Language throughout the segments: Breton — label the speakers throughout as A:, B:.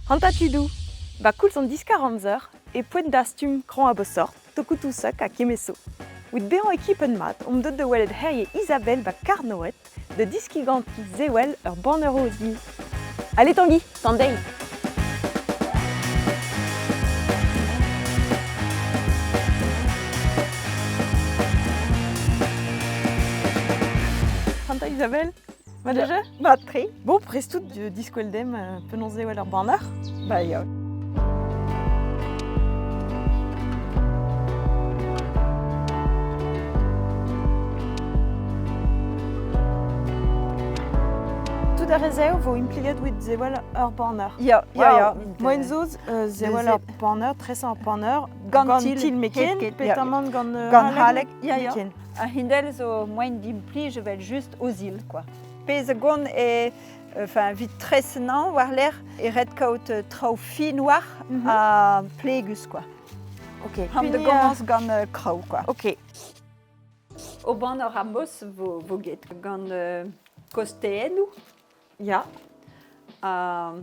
A: Hanta tudoù, ba koulz an diskar-amzer e poent dastum kraoñ a bep sort, tokoù-touseg ha kemeso. Evit bezañ ekipet mat omp deuet da welet herie Isabelle ba Karnoed da diskiñ ganti sevel ur banner ozilh. Allez Tanguy, tan dezhi! Hanta Isabelle, Ma déjà?
B: Mat-tre.
A: Bon, prest out diskwel demp penaos eo ur banner?
B: Ba ya.
A: Tout ar re-se vo implijet evit sevel ur banner.
B: Ya, ya, ya.
A: Moen zo sevel ur banner, tresañ ur banner gant til meken, petamant gant
B: Gant haleg, ya, ya. A-hend-all zo moaien d'implij evel-just ozilh kwa. Pezh a gont eo enfin, evit tresenañ war-lerc'h e ret kaout traoù fin war ha plegus kwa.
A: Ok.
B: Han da gomañs gant kraou kwa.
A: Ok.
B: O banner a-mos vo, vo get gant kosteennoù.
A: Ya.
B: Ha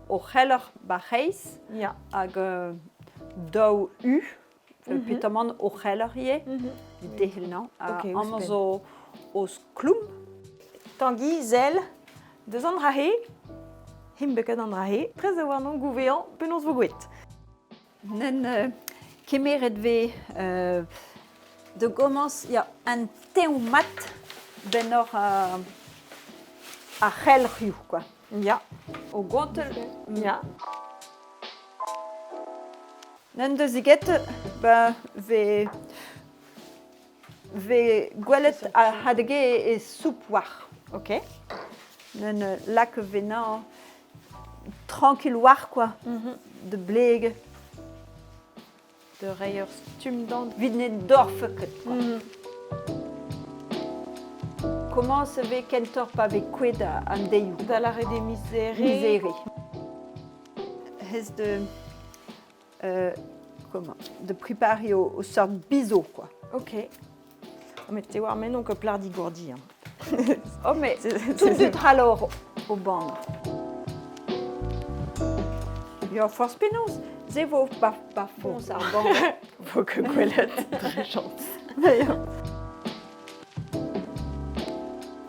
B: o c'heller ba c'hreiz
A: Ya.
B: hag daou U Petamant o c'heller ivez, dehel-nañ. Amañ zo o skloum.
A: Tangi, sell, deus an dra-se, him beket an dra-se, prest eo warnon gouvezañ penaos vo gwelet.
B: Nen kemeret vez da gomañs ya, un tev mat benn oc'h ar c'helc'hioù quoi.
A: Ya.
B: O gontell.
A: Ya.
B: N'en deus ket ba vez vez gwelet ar c'hadege e soup war.
A: Ok.
B: N'en lak venañ tranquille war quoi, de bleg.
A: De reiñ ur stumm dant.
B: Vit ne dorfe ket quoi. Comment se vez kentoc'h pa vez kouet an deioù?
A: Da lâret eo miz Here.
B: Miz Here. Hez de comment de préparer au, au sort biseau quoi.
A: Ok. Oh, mais te war men on ket plar digourdi. Hein.
B: Oh mais tout de alors au banc. Ya forzh penaos, se vo pa, pa foñs ar bann.
A: Vo ket gwelet dre chañs.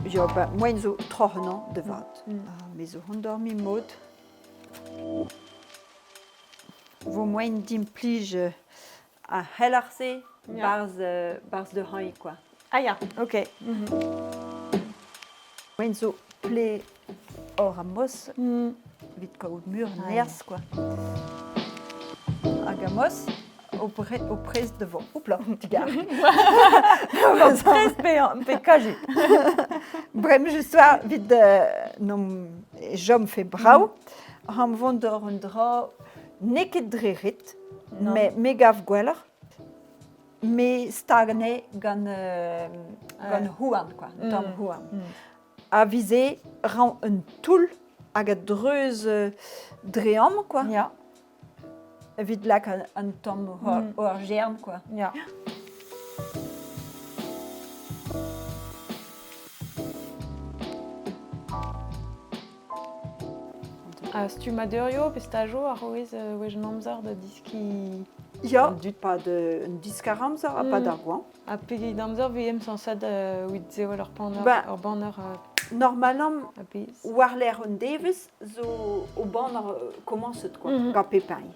B: Ya, ba, moaien zo troc'h de vat. Ah, me zo endormi mod. Vo moaien d'implij ar c'heller-se barzh, barzh de hañv quoi.
A: Ah ya, ok.
B: Moaien zo ple hor a-mos evit kaout mur nerzh quoi. Hag a-mos o prest devant. Oupla, digar.
A: Prest pe kaje.
B: Bremañ just war evit nom jom fe brav. Ram vont d'or un dra n'eo ket dre ret, met me gav gwelloc'h. Me stag anezhe gant, gant houarn, quoi, un tamm houarn. A vize rañ un toull hag a dreuz dre amañ, quoi.
A: Ya.
B: Evit lakaat un tamm hor gern, quoi.
A: Ya. Ha stummadurioù pe stajoù a roez wech an amzer da diskiñ
B: Ya, pad un diskar-amzer ha pad ar goañv.
A: Ha pegeit amzer 'vez sañset evit sevel ur banner,
B: Ba,
A: ur banner
B: normalement,
A: a-bezh?
B: war-lerc'h un devezh zo o banner komañset quoi, gant pep hini.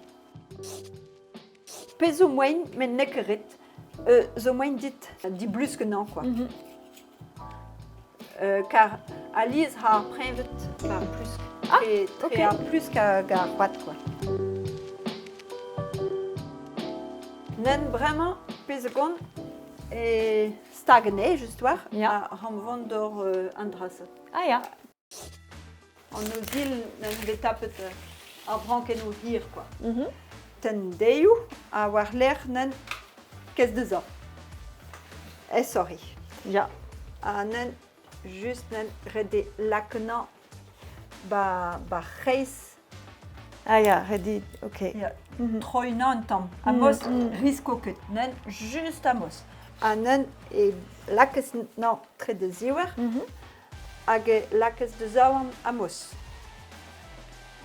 B: Pezh zo moaien, met n'eo ket ret, zo moaien dit dibluskennañ quoi. Kar alies ha ar preñved ar plusk.
A: Ah,
B: Tre ar plusk hag ar c'hoad quoi. Nen bremañ pezh a gont e stag anezhe just war
A: Ya.
B: ha ramvont d'or an dra-se.
A: Ah ya.
B: An ozilh n'en bet tapet ar brankennoù hir quoi. Tenn dezho ha war-lerc'h nen kes dezhañ. Aesoc'h eo.
A: Ya.
B: Ha nen just nen ret eo lakañ ba ba c'hreiz.
A: Ah ya, ret eo, ok.
B: Ya. Troiñ un tamm. A-mos risko ket. Nen just a-mos. Ha nen e lakez nañ tre da ziwec'h. Hag e lakaez da zaouarn a-mos.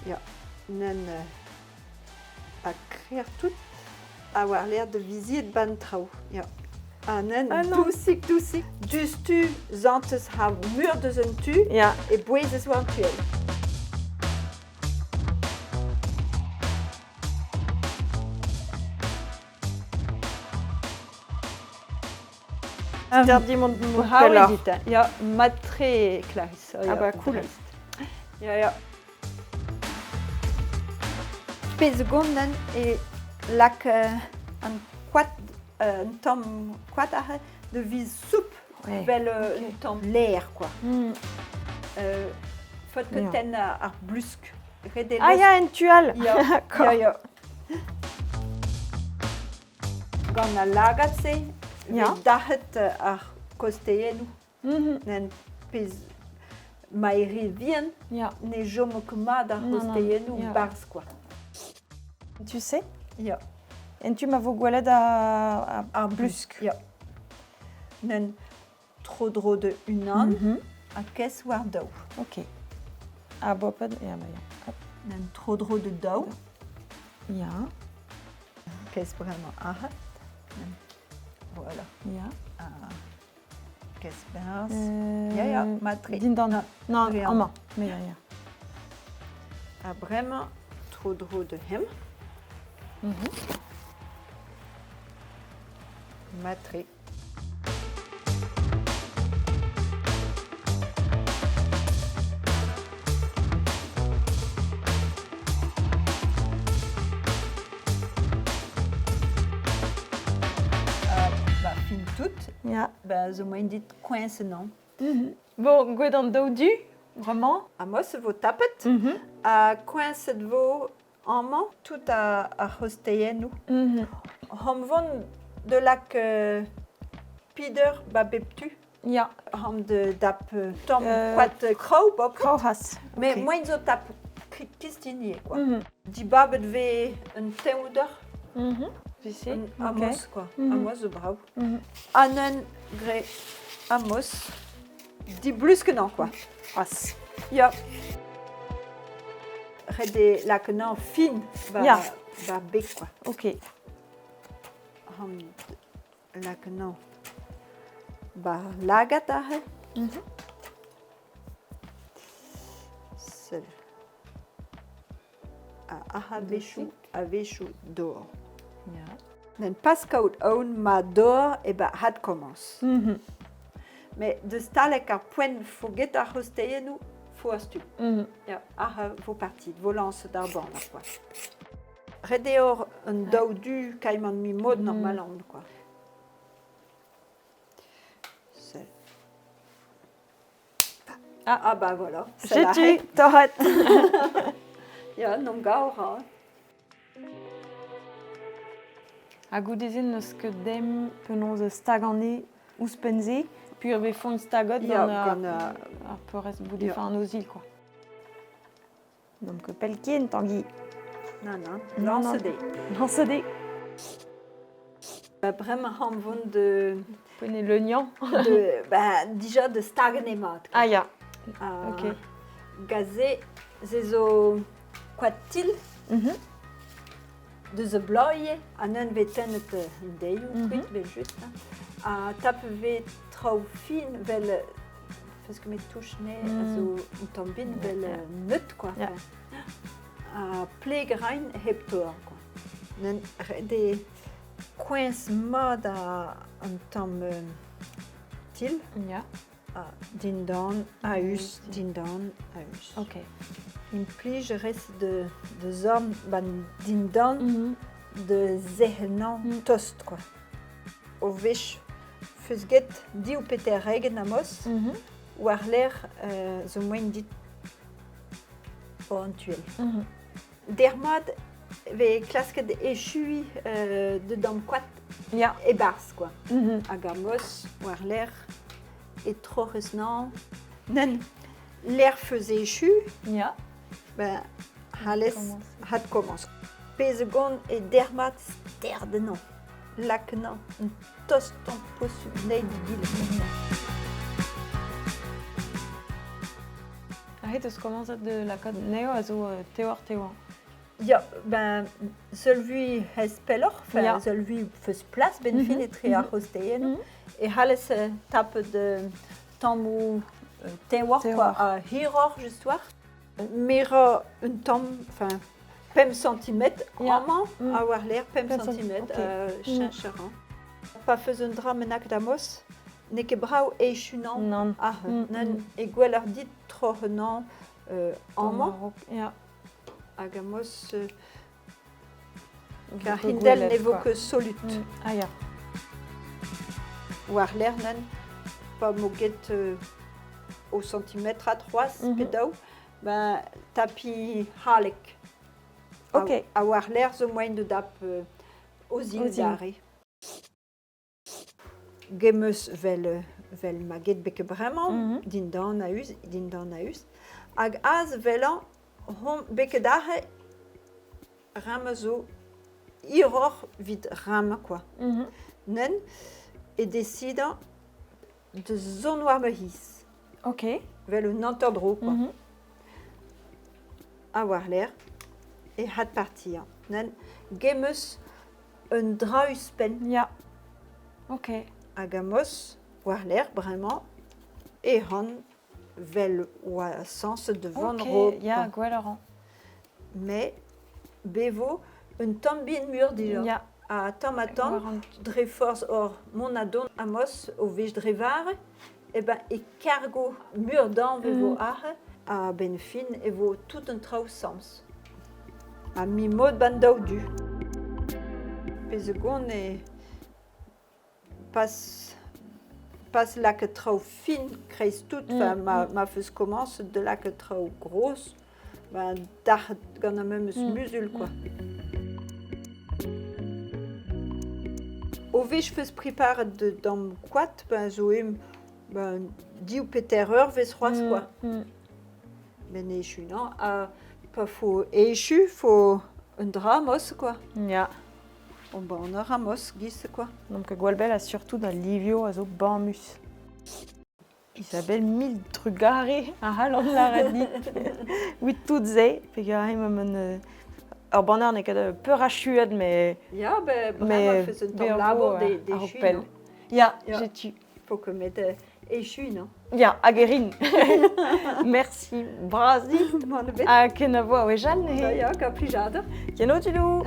B: Ya. N'en ha krer tout a war-lerc'h da vizied ban traoù. Ya. Ha nen
A: Ah non.
B: dousik dousik diouzhtu santez ha mur deus un tu e bouezez war an tu all.
A: Ster mont
B: Bravo
A: pelloc'h.
B: dit, hein. Ya, mat-tre Clarisse.
A: Ah bah cool.
B: Ya, ya. Pezh gonnen e lak an koad, un tamm koad aze de viz soup, vel un tamm lêr, quoi. Faut ket tenn ar blusk. Ret eo
A: Ah ya, en tu all.
B: Ya,
A: D'accord.
B: ya, ya. Gant al lagad-se, vez dac'het ar kosteennoù. N'en pezh maeri vihan ne chomo ket mat ar c'hosteennoù barzh quoi.
A: Tu sais?
B: Ya.
A: En tu ma vo gwelet ar blusk.
B: Ya. N'en tro-dro de unan ha kes war daou.
A: Ok. Ha boped, ya, ba ya. Hop.
B: N'en tro-dro de daou.
A: Ya.
B: Kes bremañ ahat. Voilà.
A: Ya.
B: Ha kes berzh. Ya, ya, mat-tre.
A: Dindan. Non,
B: Dre
A: amañ. Mais ya, ya.
B: Ha bremañ tro-dro de hem. Mat-tre. Ba fin tout, ba zo moaien dit koeñs non.
A: Bon, gouet an daou du, bremañ.
B: Amos vo tapet, ha koeñset vo amañ tout ar c'hosteiennoù. Hamvont de lak Peter ba bep tu. Ham de dap tamm koad kraou bopred.
A: Kraouhas.
B: Mais moaien zo tap kistinier quoi. Dibabet vez un tev deoc'h.
A: Vese.
B: Un Amos quoi. Amos zo brav. An un gre Amos dibluskenañ quoi.
A: As.
B: Ya. Ret eo lakaat fin ba, ba beg quoi.
A: Ok.
B: Ham lakaat ba lagad aze. Seul. Ha a-wechoù, a-wechoù dor. N'en pas kaout aon ma dor e ba adkomañs. Met deus talek ar poent fo get ar c'hosteiennoù fo astu. Ya, ar vo partit, vo lañset ar bann quoi. Ret eo un daou du kaimant mi mod normalant quoi. Seul.
A: Ah.
B: Ah bah voilà. Ça
A: Setu, torret.
B: Ya, n'om gaor ha.
A: Ha goude-se n'eus ket dem penaos stagañ ouzhpenn-se, puis e vefont stagot
B: Ya,
A: gant
B: gant
A: ar peurrest goude an ozilh quoi. Donc pellken, Tanguy.
B: Non, non,
A: Non, non.
B: lañset eo.
A: Lañset eo.
B: Ba bremañ han vont de,
A: Prenez l'oignon.
B: de ba dija de stagen eo mat.
A: Ah ya,
B: Ha
A: ok.
B: Gaze, se zo koad til deus a bloaz ivez, an un vez tennet an deioù kuit, vel just. Ha tap vez traoù fin vel parce que me touch ne a zo un tamm bin vel neut quoi. Ha pleg rain hep tor quoi. Nen ret eo koeñs mat a an tamm til ha dindan, a-us, dindan, a-us. Implij rez de, de zorn ban dindan de zehnañ tost quoi. O wech feus get div peter regen amos war-lerc'h zo moaien dit o an tuell. Dermat vez klasket echuiñ de damm koad e-barzh quoi. Hag amos war-lerc'h e troc'hez nañ. Nen lec'h feus echu, ben c'hallez adkomañs. Pezh gant e dermat sterdennañ, lakañ un tostañ posubl dezhi d'egile.
A: Aet eus komañsat de lakaat anezho a zo teoc'h-teoañ.
B: Ya, ben seul vui hez pelloc'h, enfin, seul vui feus plas ben fin etre ar c'hosteien, e c'hallez tapet tammoù teñwoc'h quoi, ha hiroc'h just war. Me ra un tamm, enfin, pemp centimetr amañ ha war-lerc'h pemp centimetr cheñch a ran. Pa feus un dra bennak da mos, n'eo ket brav echunañ aze. Neuze e gwelloc'h dit troc'h amañ. Hag a-mos kar hindel ne vo ket solut.
A: Ah ya.
B: War-lerc'h neuze, pa 'mo get o centimetrad c'hoazh pe daou, ben tapi haleg. Ha war-lerc'h zo moaien da dap o zil dare. Gemeus 'vel 'vel ma get betek bremañ, dindan a-us, dindan a-us. Hag aze 'velañ hon beket aze ramañ zo hiroc'h 'vit ramañ kwa. Neuze e desidañ da zont war ma c'hiz. 'Vel un hanter-dro kwa. Ha war-lerc'h e adpartiañ. Neuze gemeus un dra ouzhpenn.
A: Ya. Ok.
B: Hag a-mos war-lerc'h bremañ e ran 'vel oa sañset da vont raok.
A: Ok, ya, gwelloc'h hañ.
B: Mais bevo un tamm bihan muioc'h dija. Ha tamm-ha-tamm, dre forzh hor mont ha dont a-mos o wech dre vare, eh ben e kargo muioc'h-dañv e vo aze, ha a-benn fin e vo tout an traoù sañs. Ha mi mod 'ban daou du. Pezh a gont eo pas pas lakaat traoù fin kreiz-tout, enfin ma ma feus komañset da lakaat traoù gros, ben dac'het gant ar memes muzul quoi. O wech 'feus preparet d'am koad, ben zo em ben div pe teir eurvezh c'hoazh quoi. Ben echu non ha pa fo echu fo un dra mos quoi.
A: Ya.
B: On ban ur ramos giz quoi.
A: Donc gwall bell ha surtout da livioù a zo bamus. Isabelle, mil trugare a c'hallan lâret dit evit tout se peogwir emañ ur banner n'eo ket peurachuet mais
B: Ya, ben bremañ 'feus un tamm labour d'echuiñ,
A: pell. Ya, setu.
B: Faut que met echuiñ, non?
A: Ya, hag e rin. Merci bras dit.
B: Mann ebet.
A: Ha kenavo a wechall neuze.
B: Ya, ya, gant plijadur.
A: Keno, Tulou.